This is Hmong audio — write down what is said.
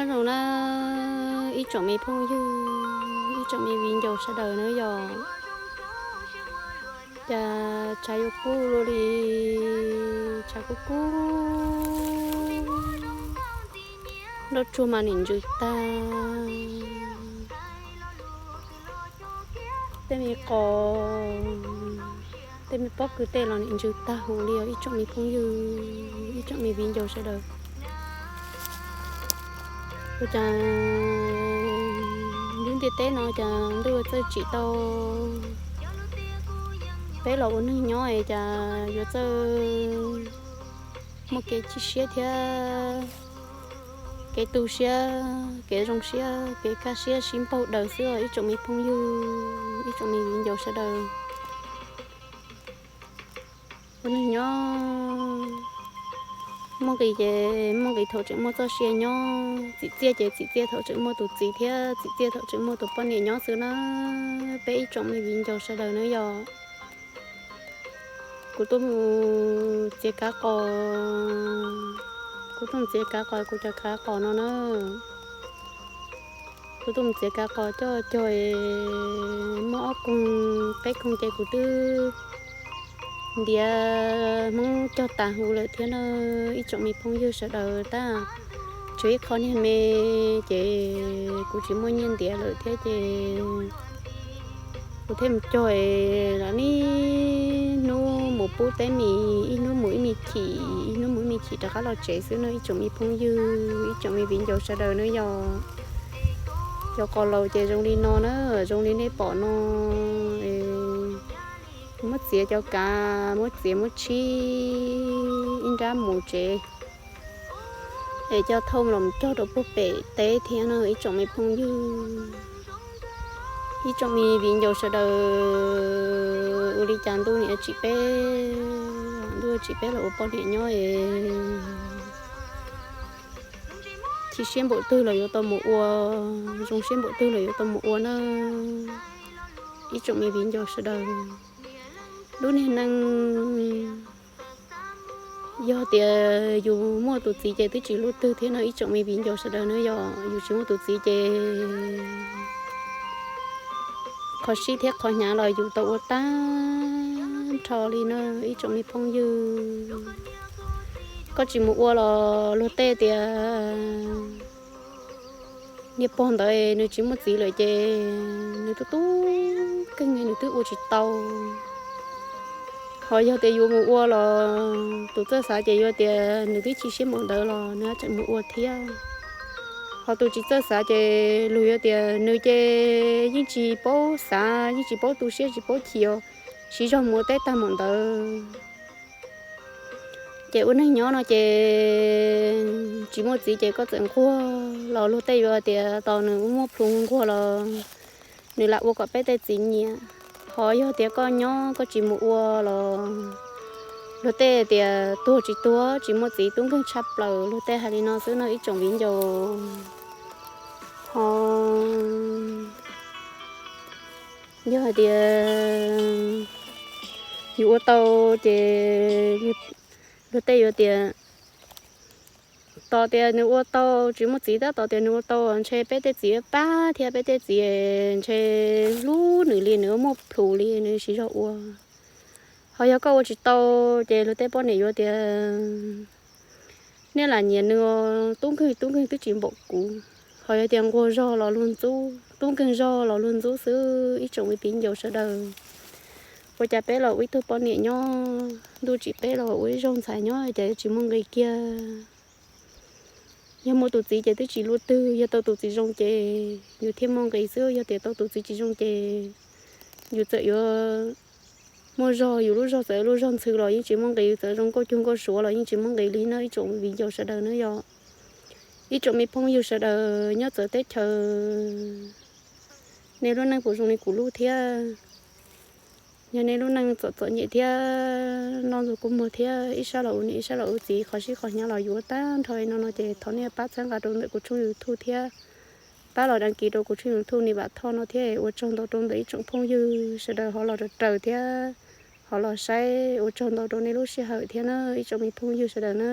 Zoo na, ib tsoom me phooj ywg, ib tsoom me viv ncaus sawv daws na yog, cas tshav yuav kub luaj li, tshav kub kub, nroj tsuag mas nim ntsws tag, tej me qos, tej me pob kws tej los nim ntsws tag huv li os ib tsoom me phooj ywg, ib tsoom me viv ncaus sawv daws. Ua cas lub ntiaj teb no cas ntuj txawj tsim tau peb los ua neeg nyob es cas yuav txawj muaj kev chim siab thiab kev tu siab, kev zoo siab, kev kaj siab sib npaug daws xwb os ib tsoom me phooj ywg, ib tsoom me viv ncaus sawv daws. Ua neeg nyob muaj nqis ces muaj nqis thaum tseem muaj txoj sia nyob, txim txiaj ces txim txiaj thaum tseem muaj tus txiv thiab txim txiaj thaum tseem muaj tus poj niam nyob xwb na. Peb ib tsoom me viv ncaus sawv daws na yog, kuv tuaj mus txiav kav qos, kuv tuaj mus txiav kav qos, kuv cov kav qos no na, kuv tuaj mus txiav kav qos coj cog, muaj ob koog peb koog ces kuv twb ntiav Hmoob cog tas huv lawm thiab na. Ib tsoom me phooj ywg sawv daws, tab tshuav ib qho niag me ces kuv tsis muaj nyiaj ntiav lawm thiab ces kuv thiaj mus cog, los niaj hnub mus pub teeb mis, ib hnub mus ib me chim, ib hnub mus ib me chim rov qab los tsev xwb no ib tsoom me phooj ywg, ib tsoom me viv ncaus sawv daws na yog. Cov qos laus ces zoo li no na, zoo li nej pom no, muab txiav cov kav, muab txiav muab tshib ib nrab mus tsev, es coj thauj los cog rau puag pem teb thiab no ib tsoom me phooj ywg, ib tsoom me viv ncaus sawv daws. Ua li cas ntuj niam tsim peb, ntuj tsim peb los ua poj niam nyob es chim siab npaum twg los yuav tau mus ua, zoo siab npaum twg los yuav tau mus ua na ib tsoom me viv ncaus sawv daws. Lub niag neej yog tias yus muaj tus txiv ces twb tsis luaj twg thiab no ib tsoom me viv ncaus sawv daws na yog, yus tsis muaj tus txiv ces qhov sib thiab qhov hnyav los yus tau ua tag nrho li na ib tsoom me phooj ywg. Koj tsis mus ua los luag tej tias niag pog ntawd nws tsis muaj txiv lawm ces nws tub tub keeg nws twb ua tsis tau. Ho yog tias yuav mus ua los tus txawj xav ces yuav tias nws twb chim siab npaum ntawd los nws tseem mus ua thiab. Ho tus tsis txawj xav ces luag yuav tias nws ces yeej tsis paub xav, yeej tsis paub tu siab, tsis paub chim, siv zog mus ua teb tag npaum ntawd. Ces ua neeg nyob no ces tsis muaj txiv ces koj txawm nquag los luag tej yuav tias tos nws muaj plhus nquag los nws lam ua kom peb tej txiv nyiam. Ho yog tias koj nyob koj tsis mus ua los luag tej tias tuag tsis tuag tsis muaj txiv tub nkeeg tshaj plaws, luag tej hais li no xwb no ib tsoom viv ncaus. Ho yog hais tias yus ua tau ces luag tej yuav tias tos tias nws ua tau, tsis muaj txiv tab tos tias nws ua tau ntshe peb tej txiv pab thiab peb tej txiv ntshe hlub nws li, nws muaj plhus li nws siv zog ua. Ho yog koj ua tsis tau ces luag tej poj niam yuav tias nej lam nyiam nws, tub nkeeg tub nkeeg twb tsis npaum kuv. Ho yog tias nquag zog los luag ntxub, tub nkeeg zog los luag ntxub xwb ib tsoom me viv ncaus sawv daws. Ua cas peb los ua ib tug poj niam nyob, ntuj tsim peb los ua ib zaug ntxhais nyob cas tsis muaj nqis kiag. Yog muaj tus txiv ces twb tsis luaj twg, yog tau tus txiv zoo ces yus thiaj muaj nqis xwb, yog tias tau tus txiv tsis zoo ces yus txawm yuav muaj zog, yus lub zog txawm lub zog ntxhw los yeej tsis muaj nqis, yus txawm zoo nkauj cuag nkauj suav los yeej tsis muaj nqis li no ib tsoom viv ncaus sawv daws na yog. Ib tsoom me phooj ywg sawv daws nyob txawv teb chaws, nej lub neej puas zoo li kuv lub thiab? Yog nej lub neej txom txom nyem thiab noj ntxuag kua muag thiab ib sab los ua niam ib sab los ua txiv, qhov sib qhov hnyav los yuav tag nrho li no no ces thov nej pab txhawb nqa rau ntawm kuv tshooj YouTube thiab pab los đăng ký rau kuv tshooj YouTube Ni Vam Thoj no thiab. Ua tsaug ntau rau ntawm ib tsoom phooj ywg sawv daws ho los raws thiab ho los saib, ua tsaug ntau rau nej lub sij hawm thiab na ib tsoom me phooj ywg sawv daws na.